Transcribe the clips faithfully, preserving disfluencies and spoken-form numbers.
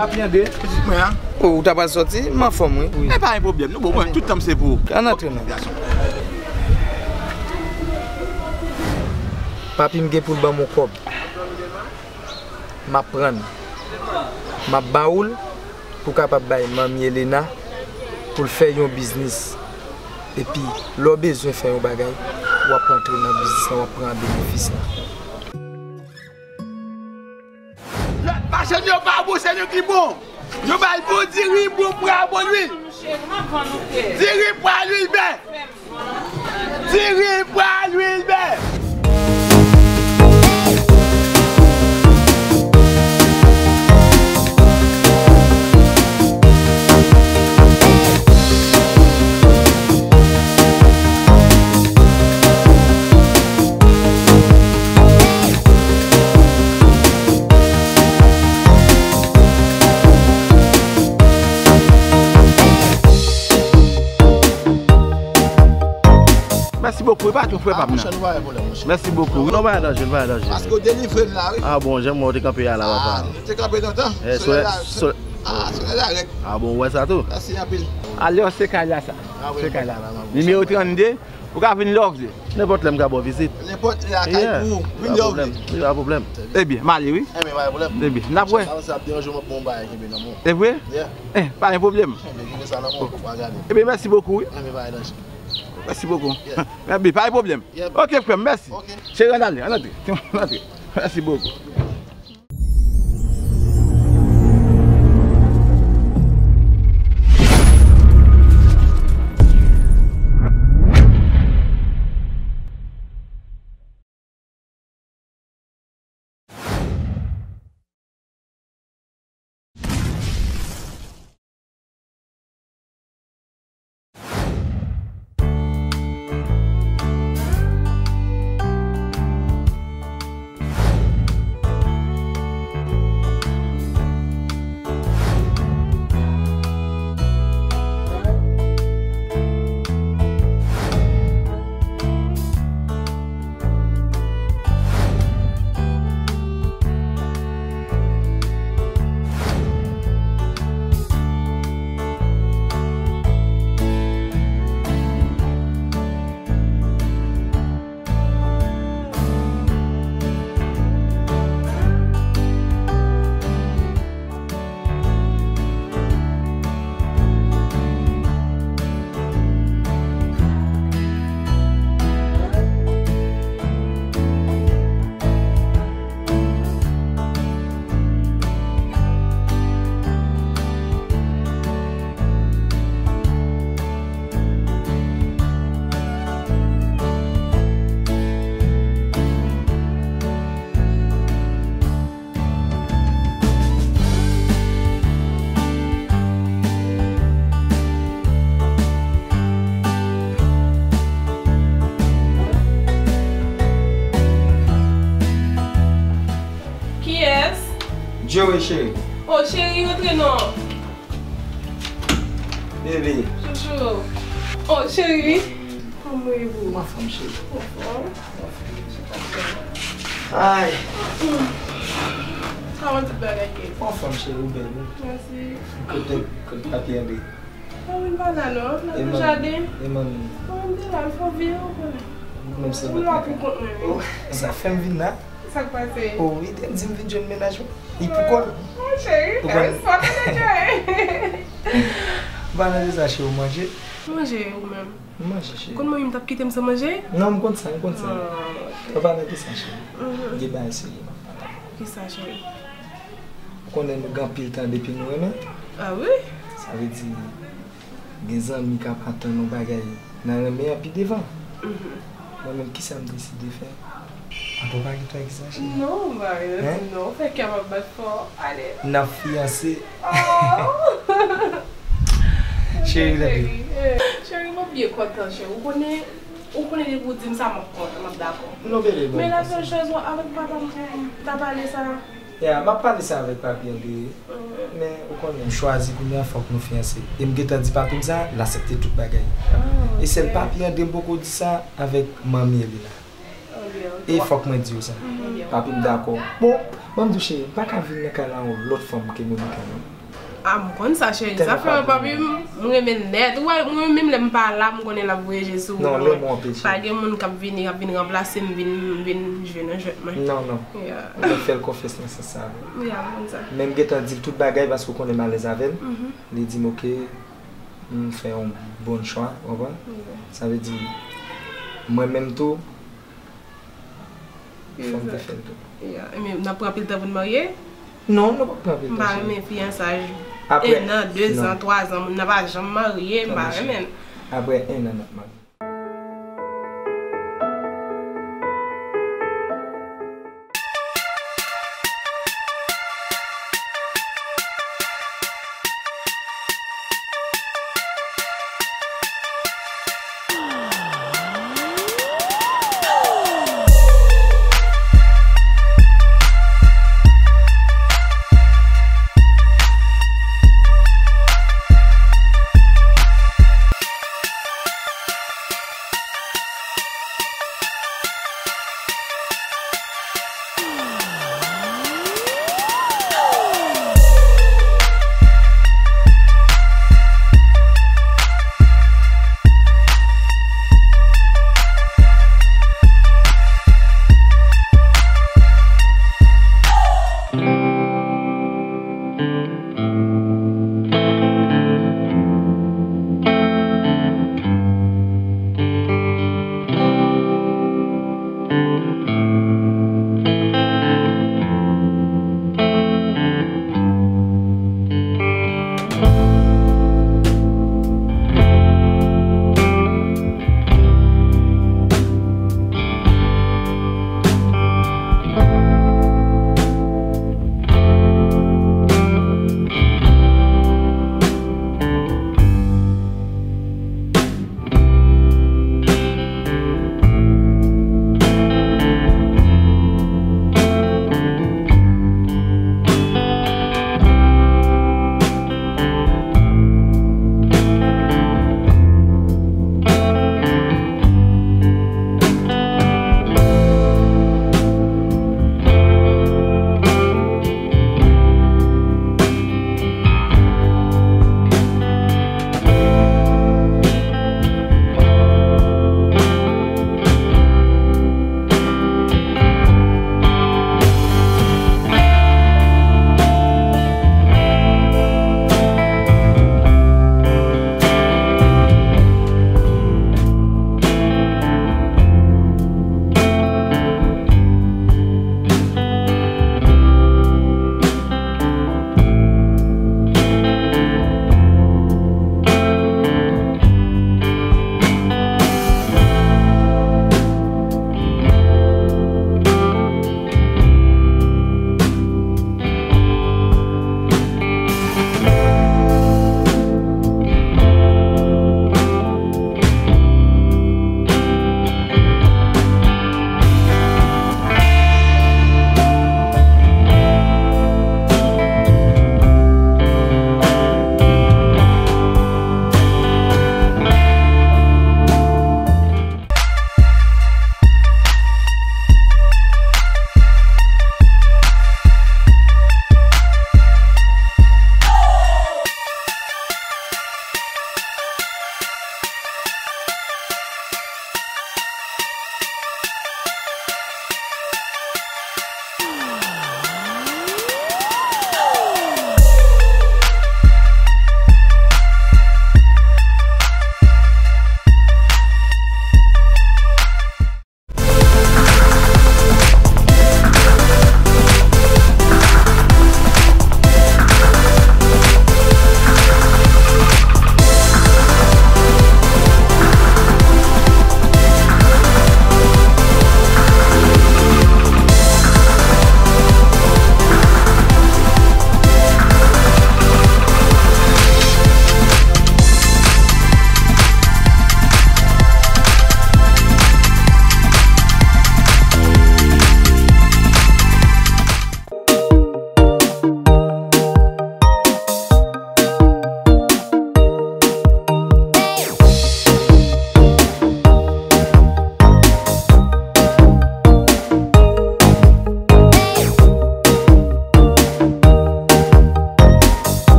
Ap tande, pitit mwen an. O, ou ta pral sòti? M anfòm, wi. Wi. E pa gen pwoblèm, nou bon, mwen, tout tan m se pou ou. Ann antre non. Gason. Papi m gen pou l ban m yon kòb. M ap pran l. M ap ba ou l pou w kapab bay manmi Elena pou l fè yon biznis. Epi, lè w bezwen fè yon bagay, w ap rantre nan biznis lan, w ap pran benefis la. Lòt machann yo pa bon, se nou ki bon. Yo bay bon diri, bon pwa, bon lwil. Diri, pwa, lwil, bè. Diri, pwa, lwil, bè. Mèsi bokou, wi, patwon, frè pa m nan. Mèsi bokou. Non, pa gen danje, pa gen danje. Paske w delivre m la, wi. A bon, jan mwen te kanpe a la, papa. Te kanpe lontan. Solèy la, solèy, ah, solèy la rèd. A bon, ou wè sa tou? Mèsi anpil. Alò, se kay la sa. Se kay la. Nimewo trannde, ou ka vin lè w vle. Nenpòt lè m ka ba w vizit. Nenpòt lè lakay pou ou. Vin lè w vle. Pa pwoblèm. Ebyen, m ale wi. Ebyen, pa pwoblèm. Ebyen, n ap wè. Sa ap deranje w, m ap ba w yon bagay kenbe nan men w. E vre? Yeah. Eh, pa gen pwoblem. Kenbe, kenbe sa nan men w, w a gade. Ebyen, mèsi bokou, wi. Ebyen, pa gen danje. Mèsi bokou. Yeah. Ebyen, pa gen pwoblem. Yeah. Ok, frè m, mèsi. Ok. Cheri, ann ale, ann antre. Ann antre. Mèsi bokou. Kiyès? Joey, cheri. Oh, cheri, rantre non. Bebe. Chouchou. Oh, cheri. Kòman w ye, boo? Mwen anfòm, cheri. Anfòm? Ay. Kòman tout bagay ye? Mwen anfòm, cheri, ou bèl, wi. Mèsi. Kote, kote papi André? Mwen vin pa la non, nan jaden. E manmi? Manmi te la, l fè yon vi, ou konnen. Mwen menm se mwen la pou kont mwen. Oh, sa fè m vin la. Sa k pase? Oh, wi, te di m vin jwenn mennaj mwen. Li pou kò l. Mon cheri, responsabilite. Ou pa nan de sa, cheri, ou manje? Manje, ou menm? M manje, cheri. Ou konn manmi m t ap kite m san manje? Non, m konn sa, m konn sa. Ah, ok. Ou pa nan de sa, cheri. Mhm. Gen bagay serye m ap pale avè w. Kisa, cheri? Ou konnen nou gen anpil tan depi nou renmen. Ah wi? Sa vle di, gen zanmi k ap atann yon bagay nan renmen an pi devan. Mhm. Mwen menm, kisa m deside fè? Atò pa gen twò egzajere. Non, m pa vin di non, fè kè m ap bat fò. Ale. N ap fiyanse. Oh! Cheri, cheri, eh, cheri, m ap byen kontan, cheri. Ou konnen, ou konnen depi w di m sa, m ap kontan, m ap dakò. Non, bebe, bon. Men la sèl choz, mwen avèk papa m pou m ta pale sa. Ya, m ap pale sa avèk papi André. Men, ou konnen, m chwazi kounye a, fòk nou fiyanse. E m gentan di papi m sa, l aksepte tout bagay. Ah, e sèl papi André m poko di sa avèk manmi Elena. E fòk mwen di w sa. Papi m dakò. Bon, ban m di w cheri, m pa ka vin nan kay la yon lòt fanm ke Monica non. Ah, m konn sa, cheri. Sa fè papi m, m renmen l nèt. Ou wè, mwen menm lè m pa la, m konnen l ap voyaje sou wout mwen. Non, lè mwen anpeche. Pa gen moun k ap vini, k ap vin ranplase m, vin, vin jwe nan jwèt mwen. Non, non. Yeah. Mwen fè l konfyans nan sans sa vre. Yeah, m konn sa. Men m gentan di l tout bagay paske w konnen m alèz avè l. Li di m, "Ok, m fè yon bon chwa," w konprann? Sa vle di, mwen menm tou, fò m te fè l tou. Yeah. Men n ap pran anpil tan pou n marye? Non, nou p ap pran anpil tan, cheri. M pa renmen fiyansaj. Apre, en an, de zan, twa zan, moun nan pa janm marye, m pa renmen l. Apre en an, n ap marye.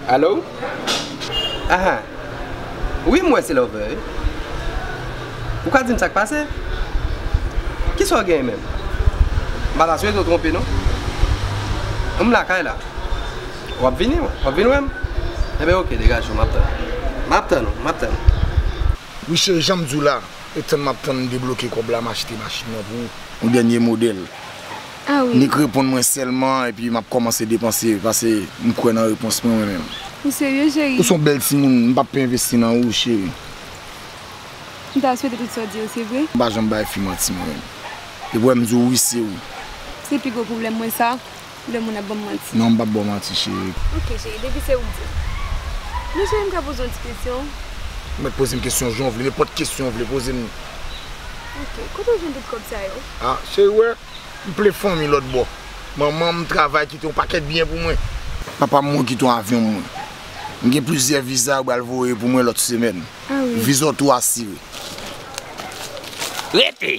Alo? Aha. Wi, m wè se Lover, wi. Ou ka di m sa k pase? Kisa w genyen menm? M pa ta swete w twonpe, non. M lakay la. W ap vini, w ap vin wè m? Enben, oke, degaje w, m ap tann ou. M ap tann ou, m ap tann ou. Wi, cheri, jan m di w la, e tann m ap tann m debloke kòb la, m achte machin nan pou ou. Yon dènye modèl. Ah wi. Nik reponn mwen sèlman, epi m ap kòmanse depanse, paske m kwè nan repons mwen, mwen menm. Ou serye, cheri? Ou se yon bèl timoun, m p ap pè envesti nan ou, cheri. M ta swete tout sa w di yo se vre. M pa janm bay fi manti, mwen menm. Depi w wè m di w wi, se wi. Se pi gwo pwoblèm mwen sa, lè moun ap ban m manti. Non, m p ap ba w manti, cheri. Ok, cheri, depi se ou k di. Men cheri, m ka poze w yon ti kesyon? Ou mèt poze m kesyon jan w vle, nenpòt kesyon w vle, poze m. Ok, kote w jwenn tout kòb sa yo? Ah, cheri, wè, m ple fanmi lòt bò. Manman m travay kite yon pakèt byen pou mwen. Papa m mwen kite yon avyon pou mwen. M gen plizyè viza yo pral voye pou mwen lòt semèn. Ah wi. Viza w tou asire. Rete!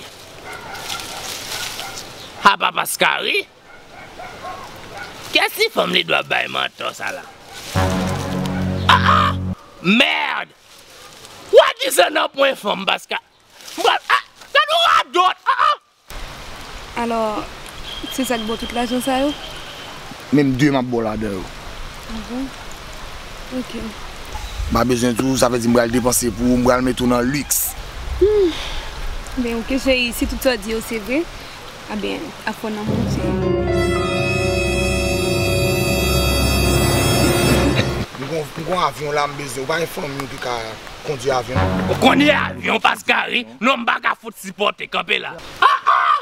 Apa Paskari? Kiyès ti fanm li dwe ap bay mantò sa la? Ah ah! Mèd! Wè di sa nan pwen fanm, Paska-, m pral, ah! Gad yon radòt! Ah ah! Alò, se sa k ba w tout lajan sa yo? Menm de m ap ba w ladan yo. Ah bon? Ok. M pa bezwen di w, sa vle di m pral depanse pou ou, m pral mete w nan liks. Hmm. Ben, ok, cheri, si tout sa w di yo se vre, a ben, a fò nan monte. M gon, m gon avyon la, m bezwen, ou pa gen fanmi ou ki ka kondui avyon? Ou kondui avyon, Paskari? Non, m pa ka fout sipòte, kanpe la. Ah, ah!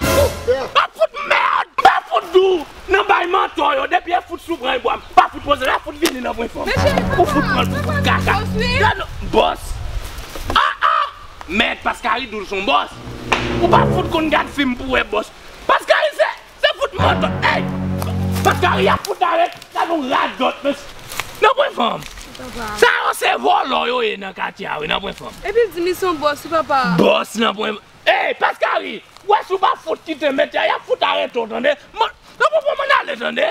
Pa fout mèd! Pa fout dou! Nan bay mantò yo, depi e fout sou pran bwa m, pa fout poze la, fout vini nan pwen fanm. Ou fout pran kaka. Gad non, bòs. Ah, ah! Mèd, Paskari di w l se yon bòs. Ou pa fout konn gad fim pou wè bòs. Paskari se, se fout mantò. Ey! Paskari ap fout arete. Gad yon radòt, mesye. Nan pwen fanm. Sa yo se vòlò yo ye nan katye a, wi, nan pwen fanm. Epi l di m li se yon bòs, wi, papa. Bòs nan pwen. Ey, Paskari! Wè si w pa fout kite mèt ya, y ap fout arete w, tande? Mwen, nan pwen fanm, ann ale, tande?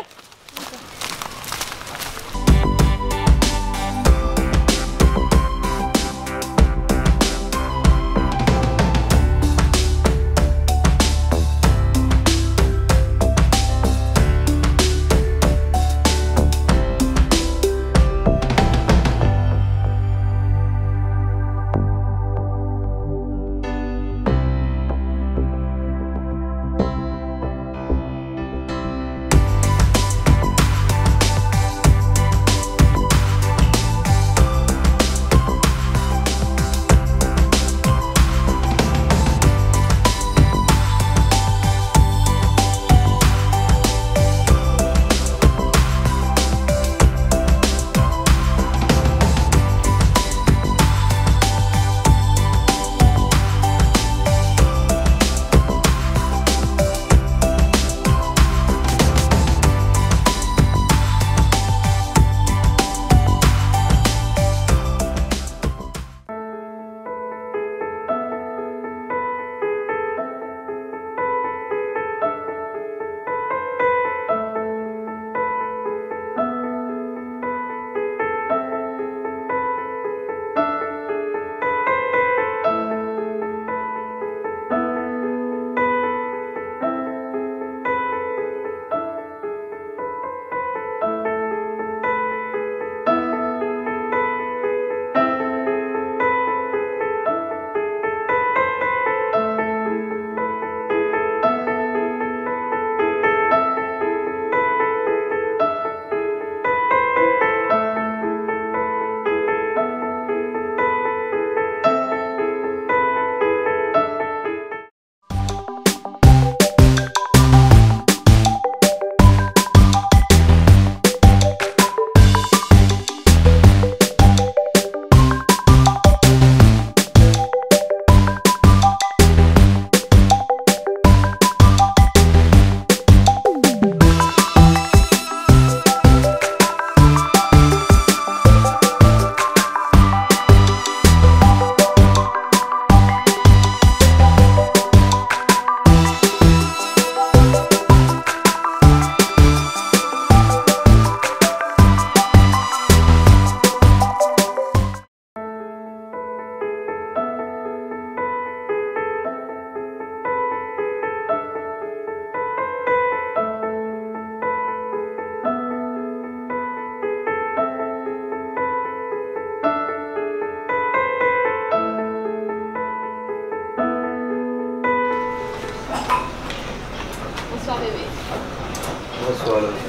Bonswa, Love.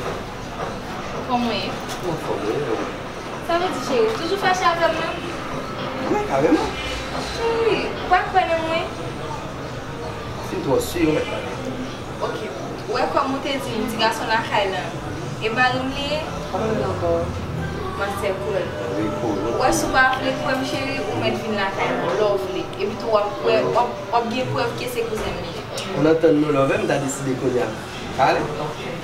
Kòman w ye? Mwen anfòm, wi, e ou? Sa vle di, cheri, ou toujou fache avè m nan? Wi, kareman. Cheri, ou pa kwè nan mwen? Si m twò si, ou mèt pale. Oke. Ou wè kòm ou te di m, ti gason lakay lan, e mari m li ye? Pa pale ankò. Mastè Cool. Wi, Cool. Ou wè si w pa vle kwè m, cheri, ou mèt vin lakay mwen, lè w vle. Epi tou, w ap kwè, w ap, w ap gen prèv ke se kouzen m li ye. Ou nan tann nou, Love, m ta deside kounye a. Ale.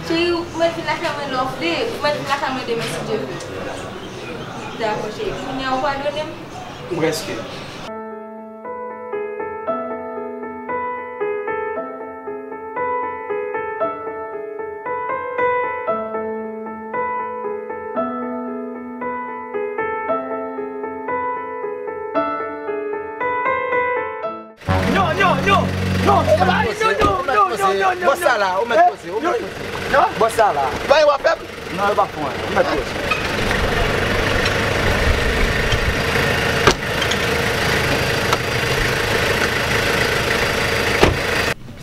Cheri, ou mèt vin lakay mwen lè w vle. Ou mèt vin lakay mwen demen, si Dye vle. Dakò, cheri. Kounye a, ou padone m? Prèske. Non, non, non, non, non, non, non, non, non, non. Bò sa la, ou mèt poze, ou mèt poze. Non. Bò sa la. Pa gen w ap fè m? Non, yo p ap fè w anyen. Ou mèt poze.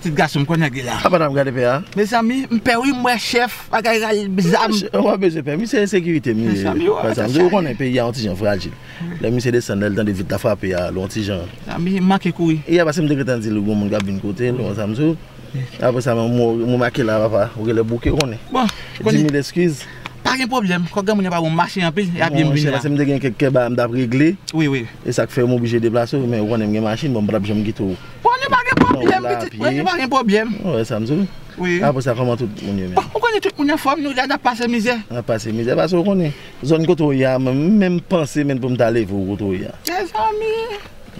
Pitit gason m, konnen ki la. Apa n ap gade pè a? Mezanmi, m pè wi, m wè chèf, bagay ral zam. Ou pa bezwen pè, misye ensekirite m ye. Mezanmi, ou konnen peyi a yon ti jan frajil. Lè misye desann, lè l tande vit la frape a, l yon ti jan. Zanmi, m manke kouri. Yè, paske m te gentan di l, gon moun k ap vin kote l, ou wè sa m di w. Apre sa, mwen, mwen make la, papa. Ou genlè bouke, ou konnen. Bon, dis mille excuses. Pa gen pwoblèm. Kòk granmoun nan pa bon, m mache anpil, y ap byen m vini la. Paske m te gen kèk, kèk bagay m t ap regle. Wi, wi. E sa k fè m oblije deplase w, men ou konnen m gen machin, bon, m p t ap janm kite w. Bon, nou pa gen pwoblèm, pitit mwen, nou pa gen pwoblèm. Ou wè sa m di w. Wi. Apre sa, kòman tout moun yo menm? Bon, ou konnen tout moun anfòm, nou la n ap pase mizè. N ap pase mizè, paske ou konnen, zòn kote w ye a, mwen menm panse menm pou m ta leve w kote w ye a. Mezanmi.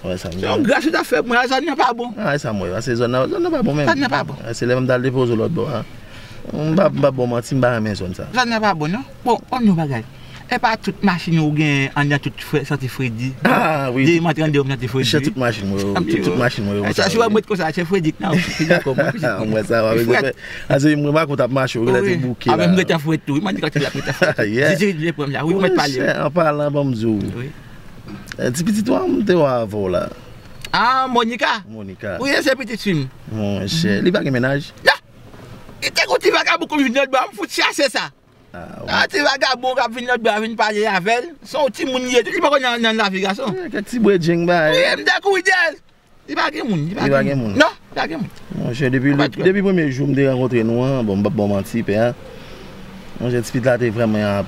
Ou wè sa m di w. Se yon gras ou ta fè mwen, zòn nan pa bon. A, e sa m wè, paske zòn nan, zòn nan pa bon menm. Zòn nan pa bon. A, se lè m t al depoze w lòt bò a. M pa, m pa ba w manti, m pa renmen zòn sa. Zòn nan pa bon, non? Bon, on yon bagay. E pa tout machin ou gen anndan tout frè, santi fredi. A, wi. Depi m antre anndan yo, m santi fredi. Chè, tout machin mwen yo, tout, tout machin mwen yo konsa. Sa, si w wè m ret konsa, se fredi k nan, ou dakò, mwen pitit. Mwen sa, w ap frèt. Paske m remake w t ap mache, ou genlè te bouke la. Avè m ret an frèt tou, wi, m di kòti la ret an frèt. Yeah. Dizirèt vle pran m la, wi, ou mèt pale. Monchè, an palan, ban m di w. Wi. E, ti pitit ou a, m te wè avè w la. A, Monica? Monica. Wi, se pitit fi m. Monchè, li pa gen mennaj? Non! Li te gon ti vagabon k ap vin lòt bò a, m fout chase sa. A, wi. A, ti vagabon k ap vin lòt bò a, vin pale avè l. Se yon timoun li ye tou, li poko nan, nan lavi gason. Wi, kèk ti bredjeng bay. Wi, m te kouri dèyè l. Li pa gen moun, li pa gen moun. Li pa gen moun. Non, li pa gen moun. Monchè, depi, depi premye jou m te rankontre nou an, bon, m p ap ba w manti, pè a. Monchè, ti pitit la te vrèman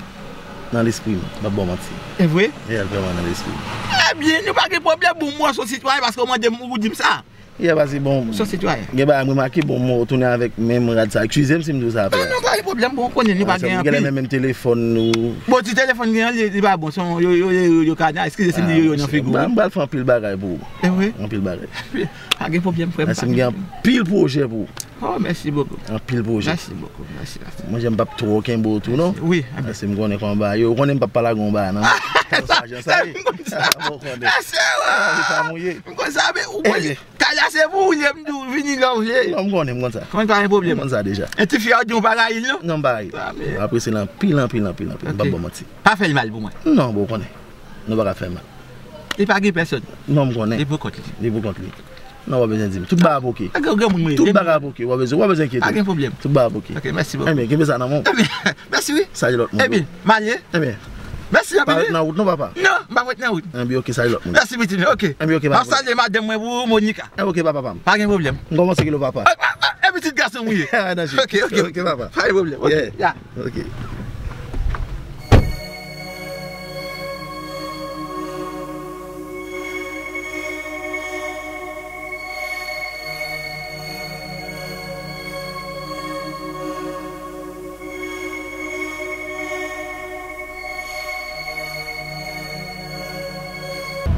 nan lespri m, m p ap ba w manti. E vre? E, l vrèman nan lespri m. Ebyen, nou pa gen pwoblèm, bon, mwen se yon sitwayen, paske w mande m, ou di m sa. Yeah, paske bon, gen bagay m remake, bon, mwen retounen avèk menm rad sa. Eskize m si m di w sa, pè. Non, non, pa gen pwoblèm, bon, ou konnen nou pa gen anpil. Gen lè menm, menm telefòn nou. Bon, ti telefòn gen an, li, li pa bon, se yon, yo, yo, yo, yo ka, eskize si m di yo, yo nan figi w. M pral fè anpil bagay pou ou. E vre? Anpil bagay. Pa gen pwoblèm, frè m. Paske m gen anpil pwojè pou ou. Oh, mèsi bokou. Anpil pwojè. Mèsi bokou, mèsi, mèsi. Mwen, jan m p ap twò kenbe w tou, non? Wi, ebyen. Paske m konnen kòman bagay yo, ou konnen m p ap pale ak yon bagay, non? Sa, jan sa ye. M konn sa. Bon, ou konnen. Mèsi, wi. Ou pa mouye. M konn sa, men ou konnen. Kay la se pou ou li ye, m di w vini lè w vle. Non, m konnen, m konn sa. Konn pa gen pwoblèm. M konn sa deja. E tifi a, w di w pa rayi l, non? Non, m pa rayi l. Mwen apresye l anpil, anpil, anpil, anpil. M p ap ba w manti. Pa fè l mal pou mwen. Non, bon, ou konnen. Nou pa ka fè l mal. Li pa gen pèsonn. Non, m konnen. Li pou kont li. Li pou kont li. Non, w pa bezwen di m. Tout bagay ap oke. Tout bagay ap oke. W pa bezwen, w pa bezwen enkyete w. Pa gen pwoblèm. Tout bagay ap oke. Ok, mèsi bokou. Ebyen, kenbe sa nan men w. Ebyen, mèsi wi. Salye lòt moun tou. Ebyen, m ale. Ebyen. Mèsi anpil wi. Pa ret nan wout non, papa. Non, m p ap ret nan wout. Ebyen, ok, salye lòt moun. Mèsi pitit mwen, ok. Ebyen, ok, papa. M ap salye madanm mwen pou ou, Monica. Ebyen, ok, papa pa m. Pa gen pwoblèm. M kòmanse rele w papa. E, e, e, pitit gason m wi. Nan chik. Ok, ok. Ok, papa. Pa gen pwoblèm, ok. Yeah. Ya. Ok.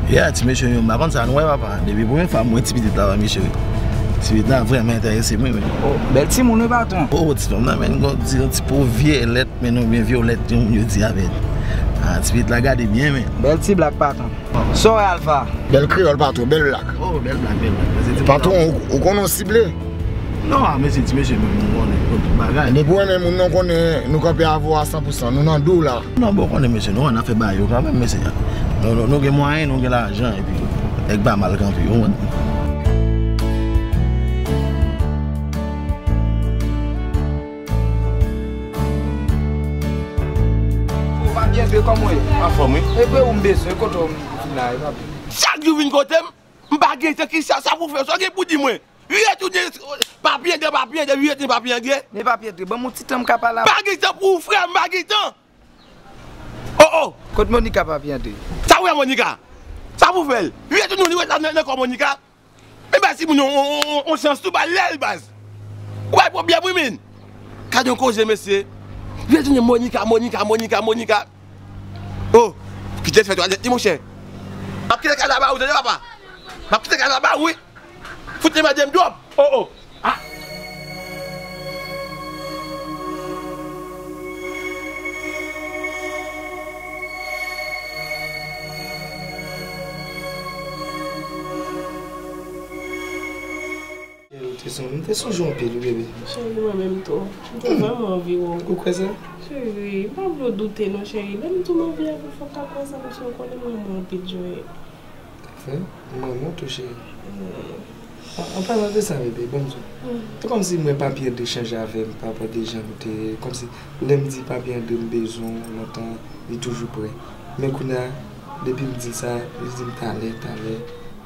Yeah, ti mesye yo, m pa konn sa nou wè, papa. Depi premye fwa m wè ti pitit la, mesye. Ti pitit la vrèman enterese m, wi, men. Oh, bèl timoun, wi, patwon. Oh, ti fanm nan, men, gon ti, ti po vyolèt, men non, byen vyolèt, jan moun yo di a, men. Ah, ti pitit la gade byen, men. Bèl ti blak, patwon. Sa w wè, Alpha? Bèl kreyòl, patwon, bèl blak. Oh, bèl blak, bèl blak. Se ti patwon, ou, ou konnen w sible? Non, ah, mesye, ti mesye, men, nou konnen, nou tout bagay. Depi w renmen moun nan, konnen nou kanpe avè w a san pou san, nou nan do w la. Non, bon, konnen mesye, nou ann afè ba yo kanmenm, mesye. Nou, nou, nou gen mwayen, nou gen lajan, epi nèg pa mal kanpe, ou konprann? Kòman w ye? Anfòm, wi. E pou ou m bezwen, kote w m vin la, e papi? Chak jou vin kote m, m pa gen tan, kisa sa pou fè, sa w gen pou di mwen? Retounen, papi André, papi André, retounen papi André. Men papi André, ban m yon ti tan m ka pale avè w. Pa gen tan pou ou, frè m, pa gen tan. Oh, oh. Kot Monica, papi André? Sa w wè Monica? Sa pou fè l? Retounen, ou ret la nan, nan kò Monica? Men ba timoun yon, yon, yon, yon chans tou, ba l lè l, baz. Ou bay pwoblèm, wi, men. Gade yon koze, mesye. Vye tounen Monica, Monica, Monica, Monica. Oh, kite l fè twa lèt li, monchè. M ap kite kay la ba ou, tande, papa. M ap kite kay la ba ou, wi. Fout li mande m dwòp. Oh, oh. Ah. Cheri, ou te son-, m te sonje w anpil, wi, bebe. Cheri, mwen menm tou. M te vrèman anvi wè w. Ou kwè sa? Cheri, m pa vle w doute non, cheri. Lè m di w m anvi avè w, fò w ta kwè sa, paske w konnen m renmen w anpil, Joel. Anfen, m renmen w tou, cheri. An, an palan de sa, bebe, ban m di w. Se kòmsi mwen, papi André chanje avè m pa rapò de jan nou te, kòmsi lè m di papi André m bezwen w lontan, li toujou prè. Men kounye a, depi m di l sa, li di m talè, talè.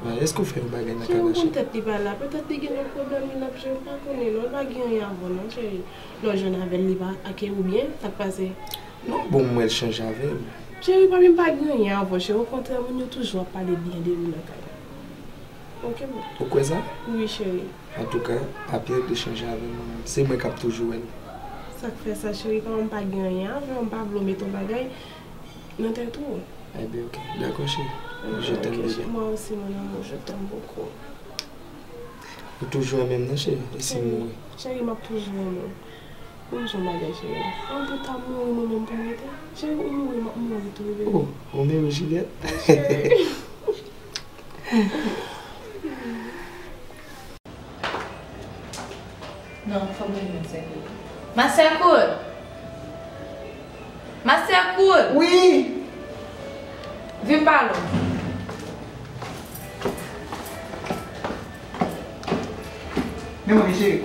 Èske w fè yon bagay nan kay la, cheri? Cheri, ou konn tèt li pa la. Petèt li gen lòt pwoblèm li n ap jere, m pa konnen non. Li pa gen anyen avè w non, cheri. Lè w jwenn avè l, li pa ake oubyen, sa k pase? Non, bon, m wè l chanje avè m. Cheri, papi, m pa gen anyen avè w, cheri. Okontrè, moun yo toujou ap pale byen de ou nan kay la. Oke, boo. Ou kwè sa? Wi, cheri. Antouka, papi André chanje avè m, se mwen k ap toujou wè l. Sa k fè sa, cheri? Kòman m pa gen anyen avè w, m pa vle w mete yon bagay nan tèt ou. Ebyen, oke. Dakò, cheri. Je t'aime, bébé. Moi aussi, mon amour, je t'aime beaucoup. Ou toujou renmen m nan, cheri, e si m mouri? Cheri, m ap toujou renmen w. Ban m di w yon bagay, cheri. Menm pou w ta mouri, mwen menm pou m rete. Cheri, ou mouri, m ap mouri tou, bebe. Oh, Romeo Juliet. Cheri. Non, fòk mwen jwenn Sèkoul. Master Cool! Master Cool! Wi! Vin pale w. Men mwen, cheri.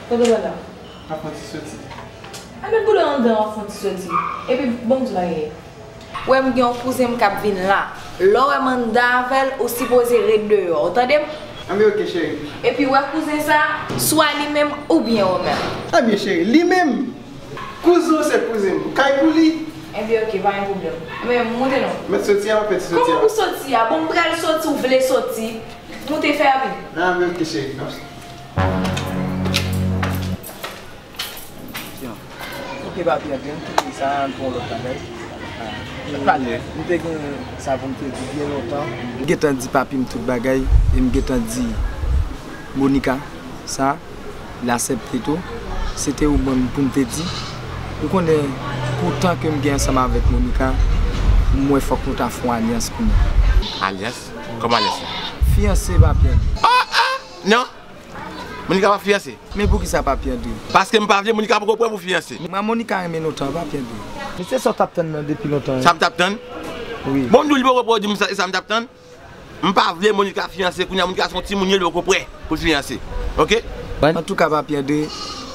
Kote w pral la? M ap fè yon ti soti. A, met boul anndan, w ap fè yon ti soti. Epi, ban m di w bagay. Wè m gen yon kouzen m k ap vin la. Lè w wè m anndan avè l, ou sipoze ret deyò. Ou tande m? Anben, oke, cheri. Epi, wè kouzen sa, swa li menm oubyen ou menm. Anben, cheri, li menm. Kouzen w se kouzen m. Kay pou li. Enben, oke, pa gen pwoblèm. Men, moute non. Mèt soti a, mèt soti a. Kòman pou soti a? Bon, m pral soti, ou vle soti. Moute, fè rapid. Anben, oke, cheri. N ap soti. Tiens. Oke, papi, antre, m kite sa, m pran lòt bagay. Ah, talè, m te gen sa pou m te di byen lontan. M gentan di papi m tout bagay, e m gentan di Monica sa. L aksepte tou. Se te ou menm pou m te di. Ou konnen, pou tan ke m gen ansanm avèk Monica, m wè fòk nou ta fè yon alyans pou nou. Alyans? Kòman alyans la? Fiyanse, papi André. Oh, oh! Non! Monica p ap fiyanse. Men poukisa, papi André? Paske m pa vle, Monica poko prè pou fiyanse. Mwen, Monica renmen lontan, papi André. Men se sa w t ap tann nan depi lontan, wi. Sa m t ap tann? Wi. Bon, m di w li poko prè, w di m sa, e sa m t ap tann? M pa vle Monica fiyanse, kounye a Monica se yon timoun ye, li poko prè pou l fiyanse. Oke? Antouka, papi André,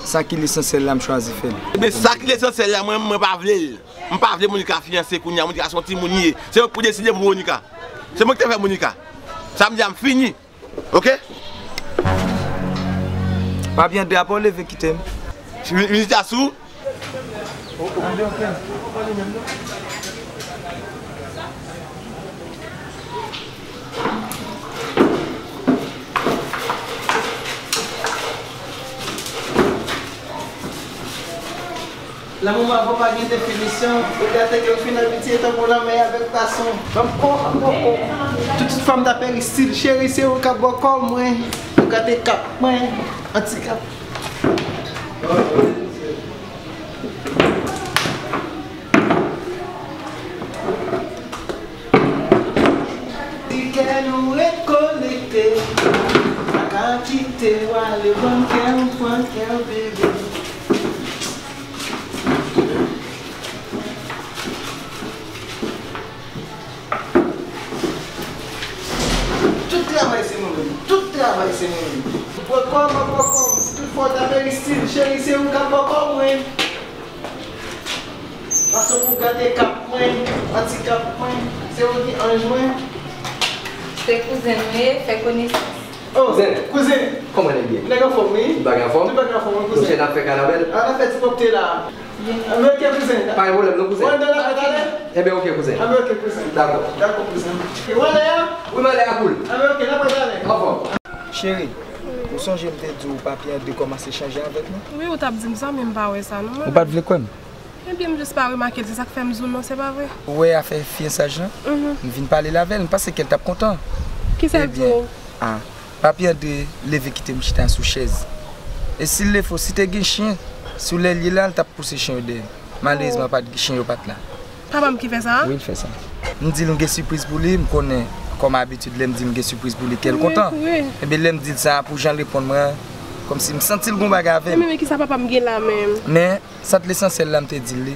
sa ki lesansyèl la, m chwazi fè l. Ebyen, sa ki lesansyèl la, mwen, mwen pa vle l. M pa vle Monica fiyanse, kounye a Monica se yon timoun ye. Se mwen ki pou deside pou Monica. Se mwen ki te fè Monica. Sa m di a, m fini. Oke? Papi André, apa w leve kite m? Vin, vin chita sou. Lanmou m avè w pa gen definisyon. Ou gate ke w fin abitye tankou lanmè avèk pwason. Ban m kò, ban m kò, kò. Tout fanm ta peristil. Cheri, se ou k ap bò kò mwen. Ou gate kap mwen. Anti kap. Si kè nou ret konekte, pa ka kite w ale, ban m kè m, pran kè w, bebe. Tout travay se mwen menm, tout travay se mwen menm. Bò kò m, bò kò m, si tout fwa w ta peristil, cheri, se ou k ap bò kò mwen. Pase pou gate kap mwen, anti kap mwen, se ou ki anj mwen. Se kouzen nou ye, fè konesans. Oh, kouzen, kouzen. Kòman nèg ye? Nèg anfòm, wi. Tout bagay anfòm? Tout bagay anfòm, wi, kouzen. Kouzen, n ap fè kanabèl? A, n ap fè ti pòpte la. Ann fè ti pòpte la. Pa gen pwoblèm non, kouzen. Ann nan la, ann ale. Enben, oke, kouzen. Anben, oke, kouzen. Dakò. Dakò, kouzen. E w ale a? Wi, m ale a koul. Anben, oke, n ap pral talè. Anfòm. Cheri, ou sonje m te di w papi André kòmanse chanje avèk nou? Wi, ou t ap di m sa, men m pa wè sa non, mwen. Ou pa t vle kwè m? Ebyen, m jis pa remake l, se sa k fè m di w non, se pa vre? Ou wè afè fiyesaj lan? Mhm. M vin pale l avè l, m panse ke l t ap kontan. Kisa l di w? Ebyen, a, papi André leve kite m chita sou chèz. E si l te fò, si te gen chen, sou lè l ye la, l t ap pouse chen yo dèyè. Malerezman, pa t, chen yo pa t la. Papa m ki fè sa a? Wi, l fè sa. M di l m gen sipriz pou li, m konnen, kòm abitid, lè m di l m gen sipriz pou li, kè l kontan. Wi, wi. Ebyen, lè m di l sa, pou jan l reponn mwen an, kòmsi m santi l gon bagay avè m. Men, men, men kisa papa m gen la menm? Men, sant lesansyèl la, m te di l li,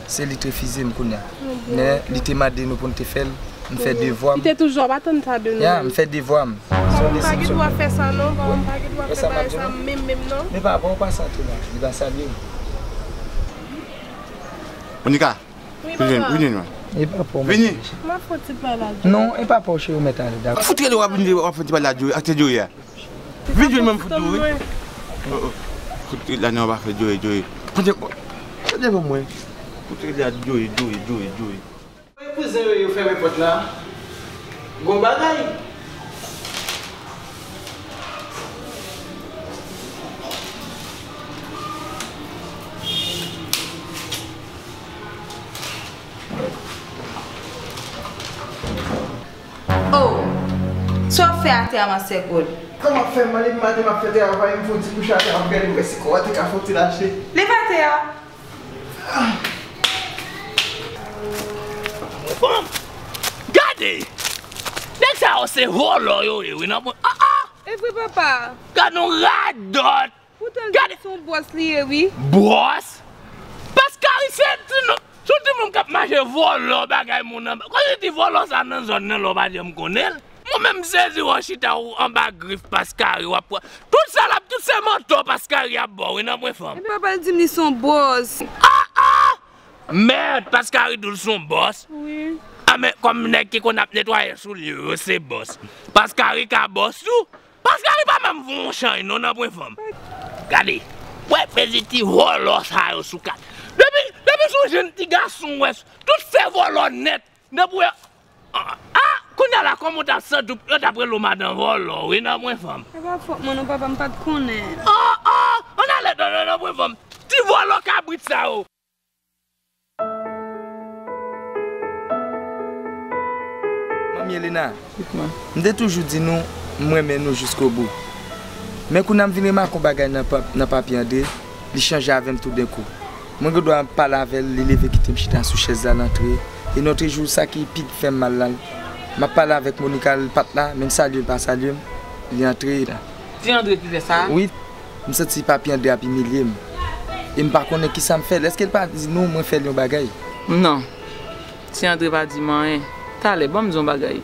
se li t refize m kounye a. Ebyen, men, li te mande nou pou n te fè l, m fè devwa m. Li te toujou ap atann sa de nou menm. Ya, m fè devwa m. Papa m pa gen dwa fè sa non, papa m pa gen dwa fè bagay sa menm, menm non. Men papa, ou pa santi la, li pa salye m. Monica, wi, vini, papa. Vini non. E pa pou mwen. Vini. M ap fè yon ti pale a Joe. Non, e pa pou ou, cheri, ou mèt ale, dakò? Fout rele w ap vini, w ap fè yon ti pale a Joe, ak ti Joe a. Vin jwenn mwen, m fout di w, wi. Oh, oh. Fout rele a non, w ap fè Joe, Joe. Pran te, pran te pou mwen. Fout rele a Joe, Joe, Joe, Joe. Kouzen yo, yo fèmen pòt la. Gon bagay. Oh! Sa w ap fè atè a, mansè Gold? Kòman w ap fè m? Depi maten m ap fè travay, m fè yon ti kouche atè, m ap gade, m wè si kò a te ka fè yon ti lache. Leve atè a! Fanm! Gade! Nèg sa yo se vòlò yo ye, wi, nan mwen. Ah, ah! E vre, papa. Gade yon radòt! Poutan l di se yon bòs li ye, wi. Bòs? Paskari se ti non. Se yon timoun k ap mache vòlò bagay moun anba. Kote ti vòlò sa nan zòn nan lè w pa janm konnen l? Mwen menm m sezi wè w chita w anba grif Paskari w ap pran. Tout salòp, tout se mantò Paskari ap ba w wi nan pwen fanm. Epi papa l di m li se yon bòs. Ah, ah! Mèd, Paskari di w l se yon bòs? Wi. A men kòm nèg ki konn ap netwaye soulye yo se bòs. Paskari ka bòs tou? Paskari pa menm fè yon chay non nan pwen fanm. Gade, wè pezi ti vòlò sa yo sou kat. Depi, depi se yon jenn ti gason w wè, tout se vòlò nèt. Depi w wè, ah, ah, kounye a la kòman w t ap santi w, yo t ap rele w madan vòlò wi nan pwen fanm. E pa fòt mwen non papa, m pa t konnen. Ah, ah, ann ale nan, nan, nan pwen fanm. Ti vòlò kabrit sa yo. Manmi Elena, m te toujou di nou, m renmen nou jiskobou. Men kounye a m vin remake yon bagay nan pa-, nan papi André, li chanje avè m toudenkou. Mwen gen dwa ap pale avè l, li leve kite m chita sou chèz la, l antre. E nòtrejou, sa ki pi fè m mal la, m ap pale avèk Monica, l pa t la, men m salye l, pa salye m, li antre la. Ti André ki fè sa? Wi. M santi papi André ap imilye m. E m pa konnen kisa m fè l. Èske l pa di nou mwen fè l yon bagay? Non. Ti André pa di m anyen. Talè, ban m di w yon bagay.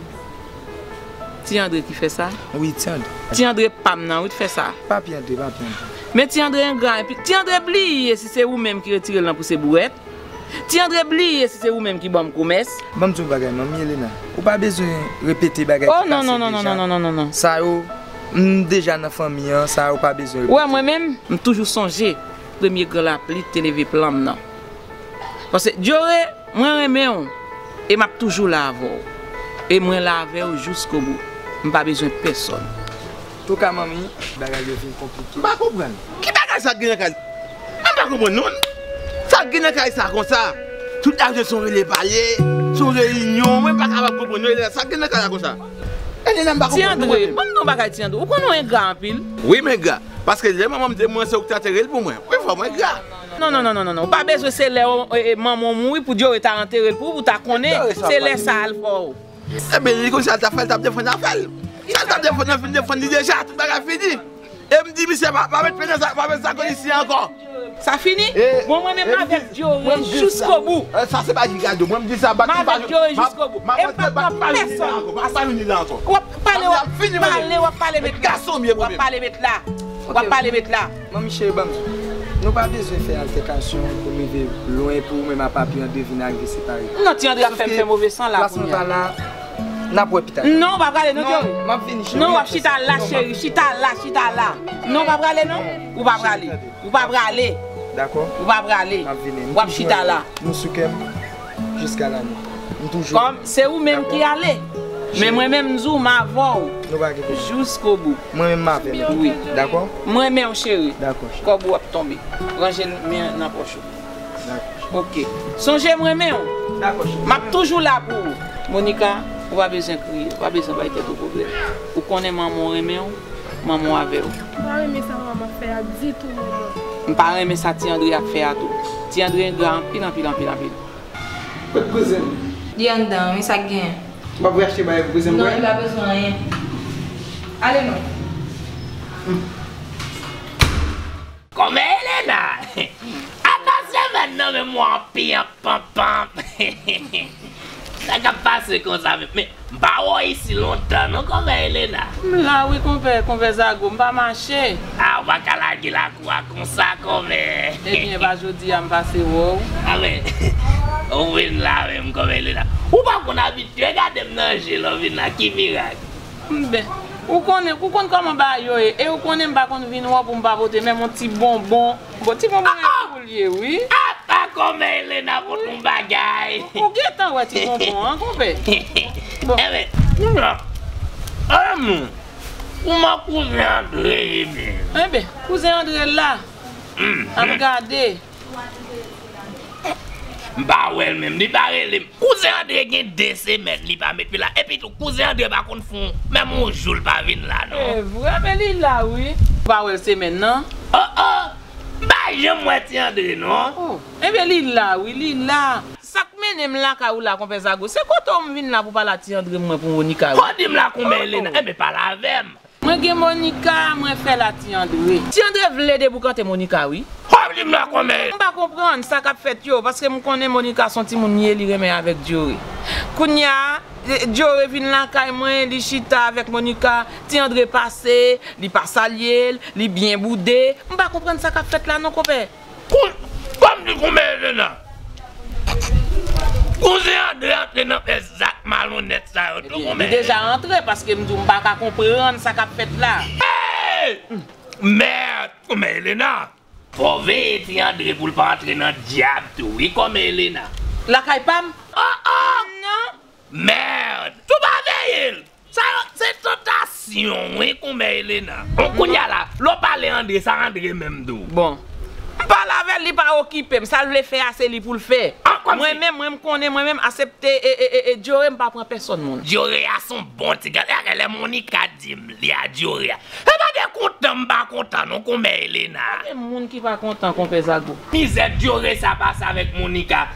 Ti André ki fè sa? Wi, Ti André. Ti André pa m nan, wi, t fè sa. Papi André, papi André. Men Ti André engra, epi Ti André bliye si se ou menm ki retire l nan pouse bouwèt. Ti André bliye si se ou menm ki ban m komès. Ban m di w bagay, manmi Elena. Ou pa bezwen repete bagay ki pase deja. Oh, non, non, non, non, non, non, non, non, non. Sa yo, m deja nan fanmi an, sa yo pa bezwen repete. Ou wè, mwen menm, m toujou sonje premye gran lapli ki te leve plan m nan. Paske, Diore, mwen renmen w, e m ap toujou la avè w. E mwen la avè w jiskobou. M pa bezwen pèsonn. Touka, manmi, bagay yo vin konplike. M pa konprann. Ki bagay sa k gen nan kay? Mwen pa konprann, non. Sa k gen nan kay sa konsa? Tout lajoune se yon rele pale, se yon reyinyon. Mwen pa kapab konprann, non, Elena. Sa k gen nan kay la konsa? Elena, m pa konprann, non, mwen menm. Ti André, ban m di yon bagay, Ti André. Ou konnen w engra anpil. Wi, m engra. Paske lè manman m te mouri, se ou ki te antere l pou mwen. Wi, frè, mwen engra. Non, non, non, non, non, non. Ou pa bezwen se lè w, e, e, manman w mouri pou Diore ta antere l pou ou, pou w ta konnen se lè sa a l fè w. Ebyen, li konn sa l t ap fè, l t ap defann afè l. Sa l t ap defann nan fin defann li deja, tout bagay fini. E m di misye pa, pa met pye nan sa, pa met sa konn isi ankò. Sa fini? Bon, mwen menm m avèk Diore jiskobou. Sa se pa Gigado, mwen m di sa, m avèk Diore jiskobou. E m p ap pran pèsonn. M ap pa vini la ankò. W ap pale, w ap pale, w ap pale met la. W ap pale met la. W ap pale met la. Manmi cheri, ban m. Nou pa bezwen fè altèkasyon pou n rive lwen pou ou menm a Papi Andre vin arive separe. Non, Ti Andre ap fè m fè move san la kounye a. Plas mwen pa la, n ap wè pita. Non, ou pa prale non, Djori. M ap vini, cheri. Non, w ap chita la, cheri. Chita la, chita la. Non, ou pa prale non. Ou pa prale. Ou pa prale. Dakò. Ou pa prale. M ap vini. W ap chita la. Nou sou kè m jiska lanmò. M toujou. Kòm se ou menm ki ale. Men mwen menm m di w m avè w. Nou pa gen pwoblèm. Jiskobou. Mwen menm m avè nou. Wi. Dakò? M renmen w cheri. Dakò, cheri. Kòb ou ap tonbe. Ranje l men nan pòch ou. Dakò. Ok. Sonje m renmen w. Dakò, cheri. M ap toujou la pou ou. Monica, ou pa bezwen kriye, ou pa bezwen bay tèt ou pwoblèm. Ou konnen manman w renmen w, manman w avè w. M pa renmen sa manman ap fè a ditou, manman. M pa renmen sa Ti Andre ap fè a tou. Ti Andre engra anpil, anpil, anpil, anpil. Kot kouzen m? Li anndan wi, sa k genyen? M ap vin achte bagay pou kouzen m. Non, li pa bezwen anyen. Ale non. Kòmè Elena! Apa semèn nan menm w anpi anpanpanp? Sa k ap pase konsa menm? Men, m pa wè w isi lontan non, kòmè Elena. M la wi, konpè, konpè Zago, m pa mache. A, w pa ka lage lakou a konsa, kòmè. Ebyen, pa jodi a m pase wè w. A, men, ou vin la menm, kòmè Elena. Ou pa konn abitye gade m nan je lè w vin la, ki mirak? M ben, ou konnen, ou konn kòman bagay yo ye, e ou konnen m pa konn vin wè w pou m pa pote menm yon ti bonbon. Bon, ti bonbon yo pou l ye, wi. Apa kòmè Elena pot yon bagay. Ou gentan wè ti bonbon an, konpè. Bon. Enben, nou la. Anmwey, kouman kouzen Andre ye menm? Enben, kouzen Andre la. Ap gade. M pa wè l menm, li pa rele m. Kouzen Andre gen de semèn li pa met pye la. Epi tou, kouzen Andre pa konn fè menm yon jou l pa vin la, non. E vre, men li la, wi. Ou pa wè l semèn nan? Oh, oh! M pa janm wè Ti Andre, non. Oh, enben, li la, wi, li la. Sa k mennen m lakay ou la, konpè Zago? Se kote w m vin la pou pale a Ti Andre mwen pou Monica, wi. Kòdi m la, kòmè Elena? Enben, pale avè m. Mwen gen Monica, mwen fè l a Ti Andre. Ti Andre vle deboukante Monica, wi. Kòm di m la kòmè. M pa konprann sa k ap fèt yo, paske m konnen Monica se yon timoun li ye, li renmen avèk Diore. Kounye a, Diore vin lakay mwen, li chita avèk Monica, Ti Andre pase, li pa salye l, li byen boude. M pa konprann sa k ap fèt la non, konpè. Kou-, kòm di kòmè Elena. Kouzen Andre antre nan fè zak malonèt sa yo tou, kòmè. Li deja antre, paske m di w m pa ka konprann sa k ap fèt la. Hey! Mèd! Kòmè Elena. Fò w veye Ti Andre pou l pa antre nan dyab tou, wi, kòmè Elena. Lakay pa m? Oh, oh! Non. Mèd! Tou pa veye l! Sa yo, se tantasyon, wi, kòmè Elena. Bon, kounye a la, lè w pale Andre, sa Andre menm di w? Bon. M pale avè l, li pa okipe m. Sa l vle fè a, se li pou l fè. Ah, kòmsi. Mwen menm, mwen, m konnen, mwen menm, aksepte e, e, e, e, Diore, m pa pran pèsòn moun. Diore a se yon bon ti gad. E lè Monica di m li a Diore a. E pa de kontan m pa kontan, non, kòmè Elena. Gen moun ki pa kontan, konpè Zago. Mizè Diore sa pase avèk Monica.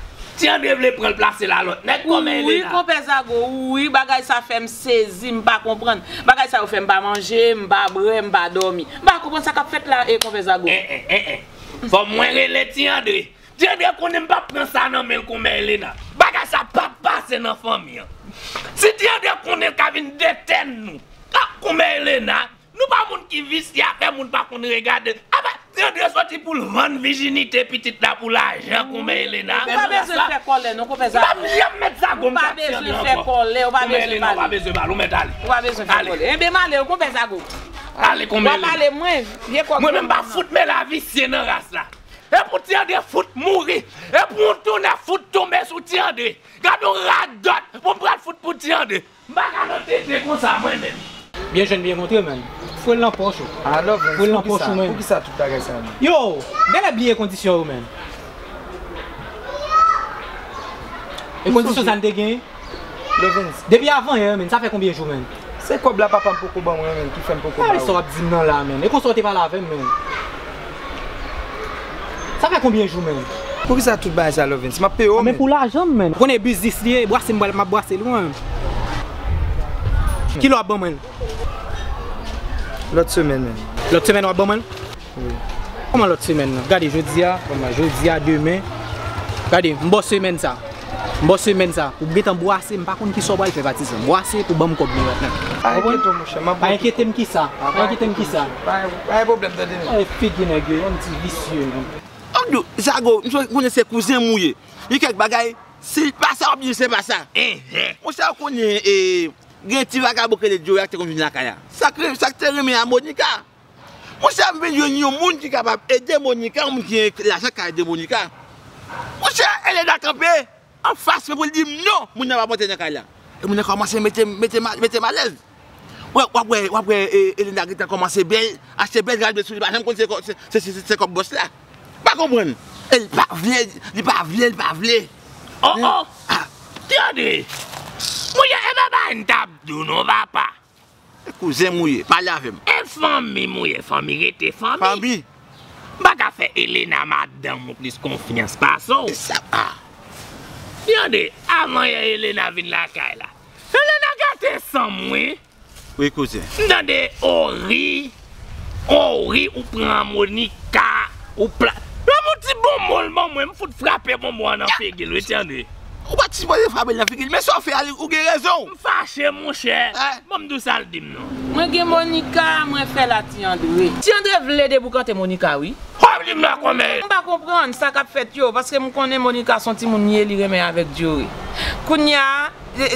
Ti Andre vle pran l plase l a lòt nèg kòmè Elena. Wi, konpè Zago, wi, bagay sa fè m sezi, m pa konprann. Bagay sa yo fè m pa manje, m pa bwè, m pa dòmi. M pa konprann sa k ap fèt la, e, konpè Zago. Eh, eh, eh, eh. Fò mwen rele Ti Andre. Ti Andre konnen m p ap pran sa nan men l kòmè Elena. Bagay sa p ap pase nan fanmi an. Si Ti Andre konnen l ka vin detèn nou. Ah, kòmè Elena. Nou pa moun ki visye, afè moun pa konn regade. Apa, Ti Andre soti pou l vann vijinite pitit la pou lajan kòmè Elena. Ou pa bezwen fè kòlè non, konpè Zago. M p ap janm met Zago m t ap Ti Andre ankò. Ou pa bezwen fè kòlè, ou pa bezwen pale. Ou pa bezwen pale, ou mèt ale. Ou pa bezwen fè kòlè. Enben m ale wi, konpè Zago. Ale kòmè Elena. W ap ale mwen, vye kòk. Mwen menm m pa fout mele a visye nan ras la. E pou Ti Andre fout mouri. E pou yon tounè fout tonbe sou Ti Andre. Gad yon radòt pou m pral fout pou Ti Andre. M pa ka nan tete konsa mwen menm. Byen jwenn, byen montre, menn. Foure l nan pòch ou. Foure l nan pòch ou, menn. Poukisa tout bagay sa, menn? Yo, genlè bliye kondisyon yo, menn. E kondisyon sa n te genyen? Lovens. Depi avan yè, menn, sa fè konbyen jou, menn? Se kòb la papa m poko ban mwen, menn, ki fè m poko ba ou. Sa w ap di m nan la, menn? E konsa w te pale avè m, menn? Sa fè konbyen jou, menn? Poukisa tout bagay sa, Lovens? M ap peye w, menn. Men pou lajan m, menn. Ou konnen biznis li ye, brase m pral, m ap brase l, wi, menn. Kilè w ap ban mwen l? Lòt semèn, menn. Lòt semèn w ap ban mwen l? Wi. Kòman lòt semèn nan? Gade, jodi a, kòman, jodi a, demen. Gade, m ba w semèn sa. M ba w semèn sa. Ou gentan bwase, m pa konn kisa w pral fè, patizan. Bwase pou ban m kòb mwen la. Pa enkyete w, monchè, m ap. Pa enkyete m kisa? Pa enkyete m kisa? Pa, pa gen pwoblèm, tande, menn. Ay, figi nèg yo, yon ti visye, menn. Yo, Zago, m konnen se kouzen m ou ye. Gen kèk bagay, si l pa sa, w ap di se pa sa. Monchè, ou konnen, e, gen ti vagabon ki rele Djore a ki te konn vin lakay la. Sa k, sa k te renmen a Monica. Monchè, m vin jwenn yon moun ki kapab ede Monica, yon moun ki gen lajan ka ede Monica. Monchè, Elena kanpe anfas mwen pou l di m non, moun nan p ap antre nan kay la. E moun nan kòmanse mete, mete, mete m alèz. W ap wè, w ap wè, e, Elena gentan kòmanse bèl, achte bèl rad sou li, li pa janm konn se kò-, se, se, se, se kòb bòs la. M pa konprann. E li pa vle, li pa vle, li pa vle. Oh, oh! Tande! Monchè, e pa bagay m t ap di w non, papa. E kouzen m ou ye, pale avè m. E fanmi m ou ye, fanmi rete fanmi. Fanmi. M pa ka fè Elena madanm ou plis konfyans pase w. E sa, a. Tande, avan yè Elena vin lakay la. Elena gate san m wi. Wi, kouzen. M tande, o ri, o ri, ou pran Monica, ou pla-, lè m yon ti bonbon l ban mwen, m fout frape bonbon an nan figi l, wi, tande. Ou pa t sipoze frape l nan figi l, men sa w fè a, ou gen rezon. M fache, monchè. Bon, m di w sa l di m non. Mwen gen Monica, mwen fè l a Ti Andre. Ti Andre vle deboukante Monica, wi. Kòm li m nan kòmè. M pa konprann sa k ap fèt yo, paske m konnen Monica se yon timoun li ye, li renmen avèk Djore. Kounye a,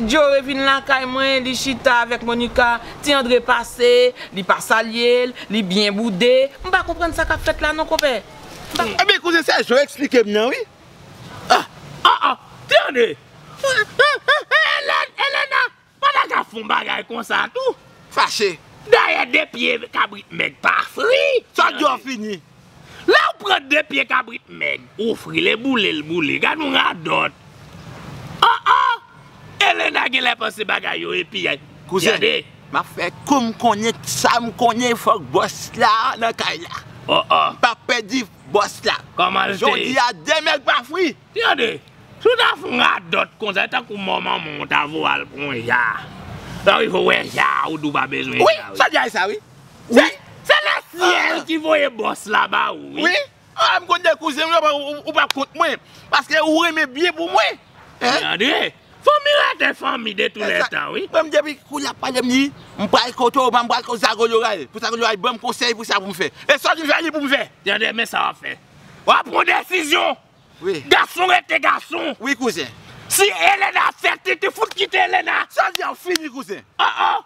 Djore vin lakay mwen, li chita avèk Monica, Ti Andre pase, li pa salye l, li byen boude. M pa konprann sa k ap fèt la non, konpè. M pa Ebyen, kouzen, se jan w eksplike m nan, wi. Ah, ah, ah, Ti Andre. Elena, Elena, pa ta ka fè yon bagay konsa tou. Fache. Dayè de pye kabrit mèg pa fri. Sa w di a fini. Lè w pran de pye kabrit mèg, ou fri, lè boule l boule. Gad yon radòt. Oh, oh! Elena genlè panse bagay yo epi, kouzen, tande. M ap fè kou m konnen sa m konnen, fòk bòs la nan kay la. Oh, oh. M p ap pèdi bòs la. Kòman l te ye? Jodi a, de mèg pa fri. Tande. Si w ta fè yon radòt konsa, e tankou mò manman w ta voye al pran yon ja. Lè w rive w wè ja a, ou di w pa bezwen ja, wi. Wi, sa di a sa, wi. Se, se lesyèl ki voye bòs la ba ou, wi. Wi. Ah, m konn de kouzen m yo, ou, ou, ou p ap kont mwen. Paske ou renmen byen pou mwen. Hein? Tande. Fanmi rete fanmi de tou lè tan, wi. Mwen, m depi kou l ap pale m di, m pral kote w, m pral kote Zago Loray. Pou Zago Loray ban m konsèy pou sa pou m fè. E sa w di m fè, li pou m fè. Tande, men sa w ap fè. W ap pran desizyon. Wi. Gason rete gason. Wi, kouzen. Si Elena fè tete, fout kite Elena. Sa di a fini, kouzen. Oh, oh.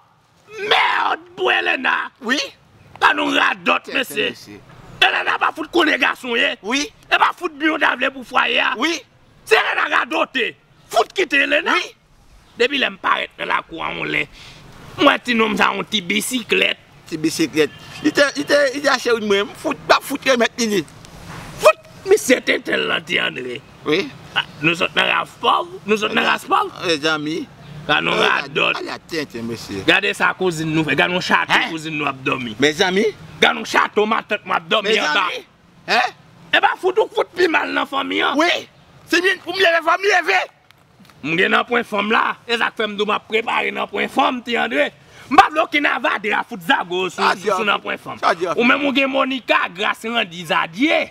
Mèd pou Elena. Wi. Gad yon radòt, mesye. Elena pa fout konnen gason ye. Wi. E pa fout byen w ta vle pou fwaye a. Wi. Si Elena radote, fout kite Elena. Wi. Depi lè m parèt nan lakou a yon lè, m wè ti nonm sa yon ti bisiklèt. Ti bisiklèt. Li te, li te, li te achte youn mwen. M fout, m ap fout remèt li li. Fout misye tenten l lan, Ti Andre. Wi. Ah, nou sot nan ras pòv, nou sot nan ras pòv. Mezanmi. Gad yon radòt. Gade sa kouzin nou fè, gad yon chato kouzin nou ap dòmi. Mezanmi. Gad yon chato matant mwen ap dòmi anba. Mezanmi. Hein? E pa fout ou k fout pi mal nan fanmi an. Wi. Se byen pou m leve, fò m leve. M gen nan pwen fanm la. E sa k fè m di w m ap prepare nan pwen fanm, Ti Andre. M pa vle okenn avadra fout zago sou, sou, sou nan pwen fanm. Ou menm ou gen Monica, gras Randy Zadye.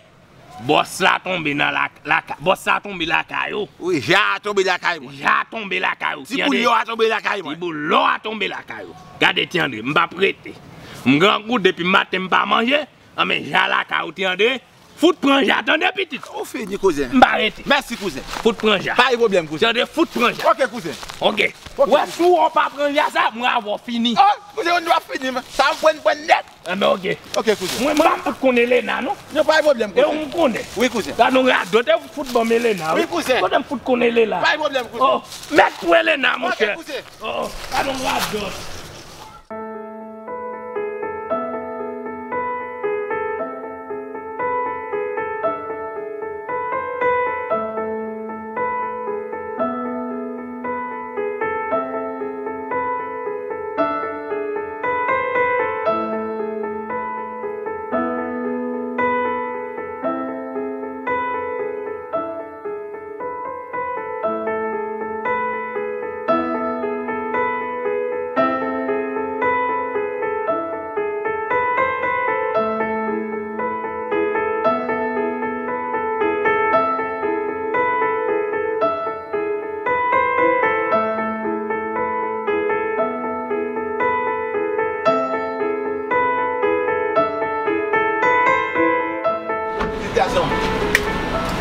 Bòs la tonbe nan la, laka-, bòs la tonbe lakay ou. Wi, ja a tonbe lakay mwen. Ja a tonbe lakay ou, Ti Andre. Ti boulò a tonbe lakay mwen. Ti boulò a tonbe lakay ou. Gade, Ti Andre, m p ap rete. M grangou depi maten m pa manje. Anben, ja lakay ou, Ti Andre. Fout pran ja, tande pitit. Ou fini, kouzen. M pa rete. Mèsi, kouzen. Fout pran ja. Pa gen pwoblèm, kouzen. Tande, fout pran ja. Oke, kouzen. Oke. Oke. Wè, si w pa pran ja sa, mwen avè w fini. Oh, kouzen, nou ap fini, men. Sa m pran, pran nèt. Anben, oke. Oke, kouzen. Mwen, mwen pa fout konn Elena, non. Non, pa gen pwoblèm, kouzen. E ou m konnen. Wi, kouzen. Gad yon radòt, e ou fout ban m Elena, wi. Wi, kouzen. Kote m fout konn Elena? Pa gen pwoblèm, kouzen. Oh, mèd pou Elena, monchè. Oke, kouzen. Oh, oh, gad yon radòt.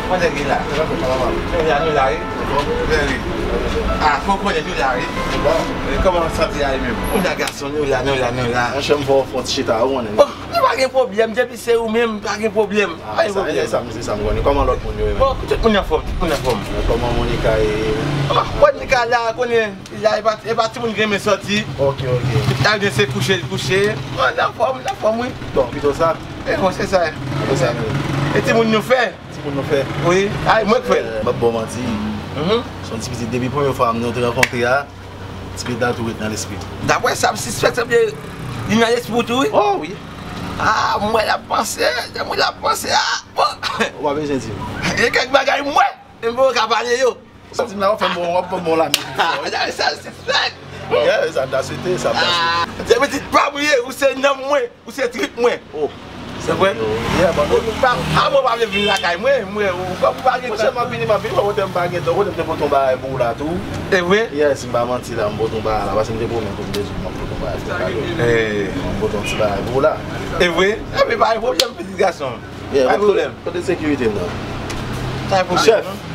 Kòman nèg la? Nou la, nou la, wi. Byen, wi. Ah, fò konnen nou la, wi. Bon. E, kòman santi a ye menm? Nou la, gason, nou la, nou la, nou la. Monchè, m fè w fè yon ti chita, ou konnen. Bon, nou pa gen pwoblèm, depi se ou menm, pa gen pwoblèm. Ah, pa gen sa, pwoblèm. Se sa, se sa m konnen. Kòman lòt moun yo ye menm? Bon, tout moun anfòm, tout moun anfòm. Kòman Monica ye? Oh, Monica la, konnen, la, e pa, e pa timoun ki renmen sòti. Ok, ok. Tout la, se kouche, l kouche. Bon, l anfòm, l anfòm, wi. Bon, pito sa. E bon, se sa. Pito sa, men. E timoun nou fè? Timoun nou fè. Wi. Ay, mwen k fè l. M ap ba w manti. Mhm. Se yon ti pitit depi premye fwa nou te rankontre a, ti pitit la tou ret nan lespri. Daprè sa m sispèk, sanble li nan lespri w tou, wi. Oh, wi. Ah, m wè l ap panse, m wè l ap panse, ah, bon. Ou pa bezwen di m. Gen kèk bagay m wè, m poko ka pale yo. Sa di m la, w ap fè m bon, w ap fè m bon la. Ah, sa, sa sispèk. Yeah, sa m ta swete, sa m ta swete. Ah, se pitit pa m ou ye, ou se nanm mwen. Ou se trip mwen. Oh. Se vre? Yeah, bon. Ou pa, a mwen pa vle vin lakay mwen, mwen, ou pa, ou pa gen tan. Monchè, m ap vini, m ap vini, kote m pa gen tan, kote m te pote yon bagay pou ou la tou. E vre? Yes, m pa manti la, m pote yon bagay la, paske m te pwomèt ou, m te di w m ap pote yon bagay pou ou la. Eh. M pote yon ti bagay pou ou la. E vre? Epi pa gen pwoblèm, pitit gason. Yeah, pa gen pwoblèm. Kote sekirite m nan? Pa gen pwoblèm, non?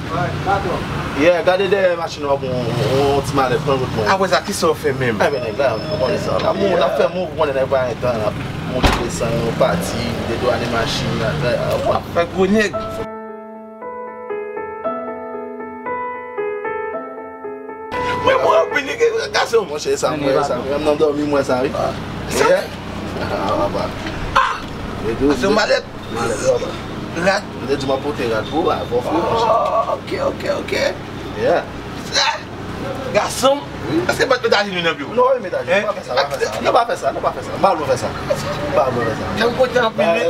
Yeah, gade dèyè machin nan, w ap wè yon, yon, yon ti malèt, pran kout mwen. Apre sa, kisa w fè menm? Enben, nèg la, ou konnen sa. N ap mou-, n ap fè mou, ou konnen nèg pa gen tan, n ap monte desann, nou pati, dedwane machin nan, fè, w ap fè gwo nèg. Mwen, mwen, anpil, li gen gason. Monchè, sa, mwen, sa, mwen, nan dòmi, mwen, sa, wi. Yeah. Ah, papa. Ah! Se yon malèt. Malèt, papa. Rad. M te di m ap pote rad pou ou, a, bon, frè, monchè. Oh, ok, ok, ok. Yeah. Frè! Gason m! Èske m pa t met ajenou nan pye w? Non, wi, met ajenou. Hein? Pa fè sa, pa fè sa. Non, pa fè sa, non, pa fè sa. M pa vle w fè sa. M pa vle w fè sa. Jan m kontan anpil, wi.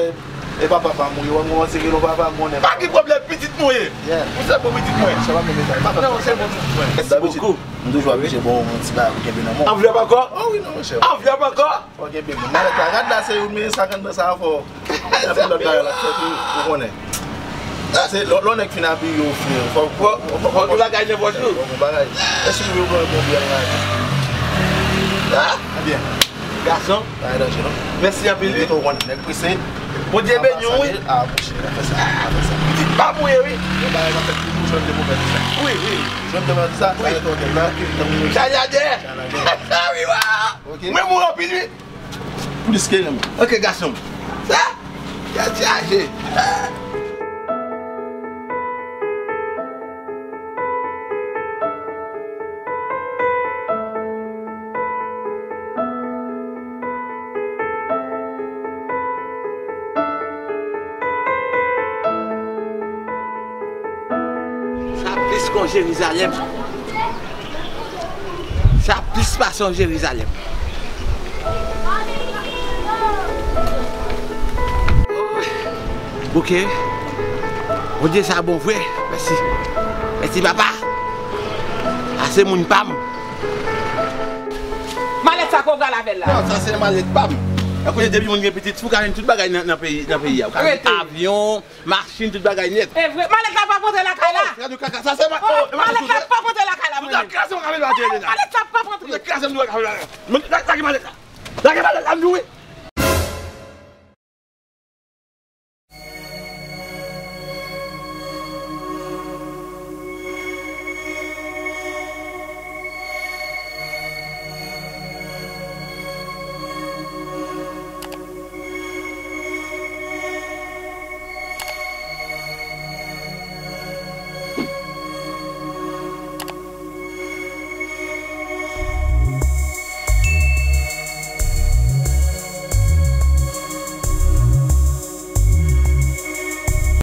E papa pa mouri, wè mwen se rele papa m konnen. Pa gen pwoblèm, pitit mwen ye. Yeah. Ou se bon pitit mwen. Se pa bon mesaj. Pa fè sa. Non, se bon pitit mwen. Mèsi bokou. M toujou ap pije bon ti bagay pou kenbe nan men w. Anvlòp ankò? Oh wi, non, monchè. Anvlòp ankò? Fò gen bebe. Malèt la, rad la se youn, men sa k anndan sa fò. Anpil lòt bagay l ap fè tou, ou konnen. Se lò, lò nèg fin abiye ou fre, fò, fò, fò, fò gen bagay nan pòch ou. Fò gen bagay. Èske ou vle pran bon byè la? Ah? Ebyen. Gason. Pa gen danje, non. Mèsi anpil, wi. Ou konnen, nèg prese. Bondye beni w, wi. Ah, monchè, pa fè sa, pa fè sa. Pitit pa mouye, wi. Yon bagay k ap fèt toujou, jwenn de moman di sa. Wi, wi. Jwenn de moman di sa, sa rete yon tèt la. Chalade. Chalade. Wi, wa. Ok. Mwen mou anpil, wi. Plis ke janm. Ok, gason m. Sa? Tèt chaje. Sa plis kon Jerizalèm. Sa plis pase yon Jerizalèm. Bouke. Bondye sa bon vre. Mèsi. Mèsi, papa. A se moun pa m. Malèt sa, kò w pral avè l la? Non, sa se malèt pa m. Ou konnen depi moun gen pitit, ou ka jwenn tout bagay nan, nan peyi, nan peyi a. Ou ka jwenn avyon, machin, tout bagay nèt. E vre, malèt la p ap rantre lakay la. Oh, gade kaka, sa se ma-, oh, malèt la p ap rantre lakay la, mwen menm. Malèt la p ap rantre. Lage malèt la. Lage malèt la, m di w wi.